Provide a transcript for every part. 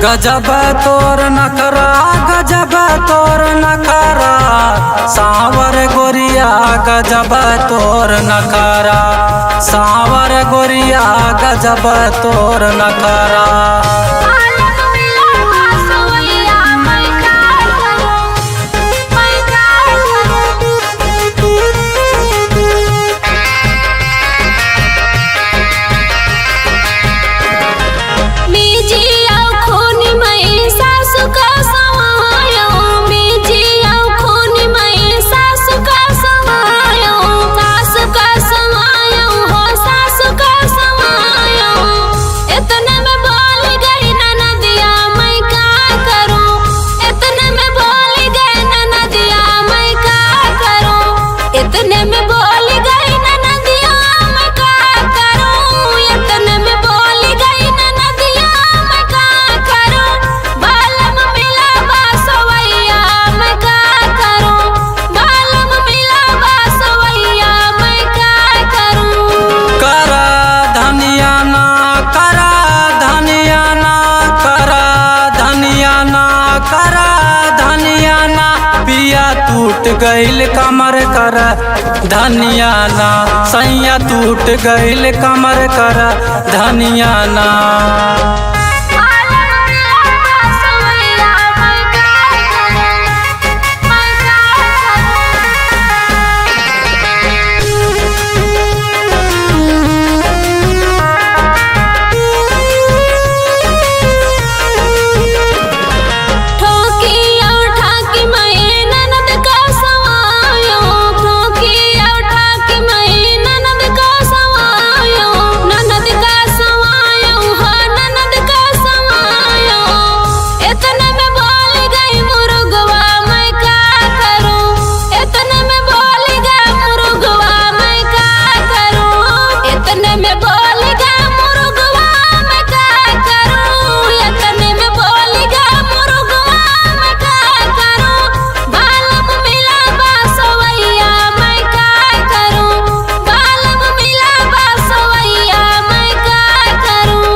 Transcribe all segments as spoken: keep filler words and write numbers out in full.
गजब तोर नखरा, गजब तोर नखरा, साँवर गोरिया, गजब तोर नखरा, साँवर गोरिया, गजब तोर नखरा। इतने में बोल गई ननदिया, मैं का करूं? इतने में बोल गई ननदिया, मैं का करूं? इतने में बोल गई ननदिया, मैं का करूं? इतने में बोल गई ननदिया, मैं का करूं? बालम मिला बा सवैया, मैं का करूं? बालम मिला बा सवैया, मैं का करूं? करा धनिया ना, करा धनिया ना, करा धनिया ना, करा धनिया ना, पिया टूट गइल कमर, करा धनिया ना, सैया टूट गइल कमर, करा धनिया ना। इतने में बोल गई मुर्गवा, मैं का करूं? इतने में बोल गया मुर्गवा, मैं का करूं? इतने में बोल गया मुर्गवा, मैं का करूं? इतने में बोल गया मुर्गवा, मैं का करूं? बालम मिला बा सवैया, मैं का करूं? बालम मिला बा सवैया, मैं का करूं?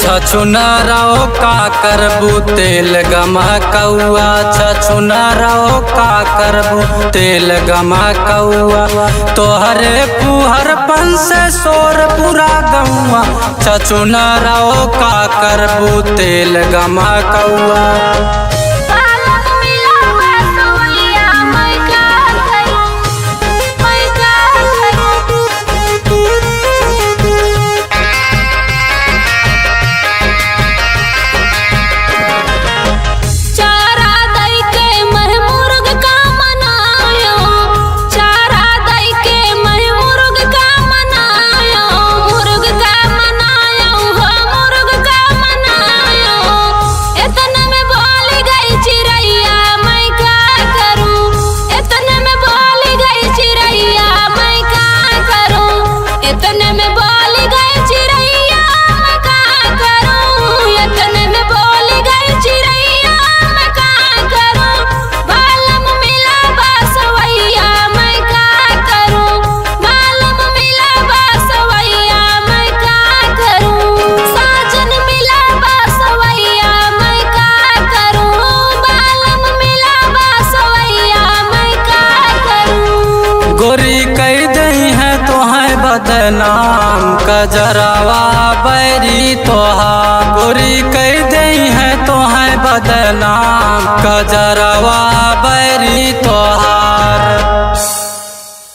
छछुनरौ का करबू तेल गमकौआ, छछुनरौ का करबू तेल गमकौआ, तोहरे फुहरपन से शोर पूरा गौआ, छछुनरौ का करबू तेल गमकौआ। चारा दई के मैं मुर्ग का मनायो, चारा दई के मैं मुर्ग का मनायो, मुर्ग का मनायो हो, मुर्ग का मनायो। इतने में बोल गई चिरैया, मैं का करूं? इतने में बोल गई चिरैया, मैं का करूं? इतने में बोल गई चिरैया, मैं का करूं? इतने में बोल गई चिरैया, मैं का करूं? बालम मिला बा सवैया, मैं का करूं? बालम मिला बा सवैया, मैं का करूं? साजन मिला बा सवैया, मैं का करूं? बालम मिला बा सवैया, मैं का करूं? गोरी कई दई है तोहैं बदनाम, कजरवा बैरी तोहार। गोरी कई दई है तोहैं बदनाम, कजरवा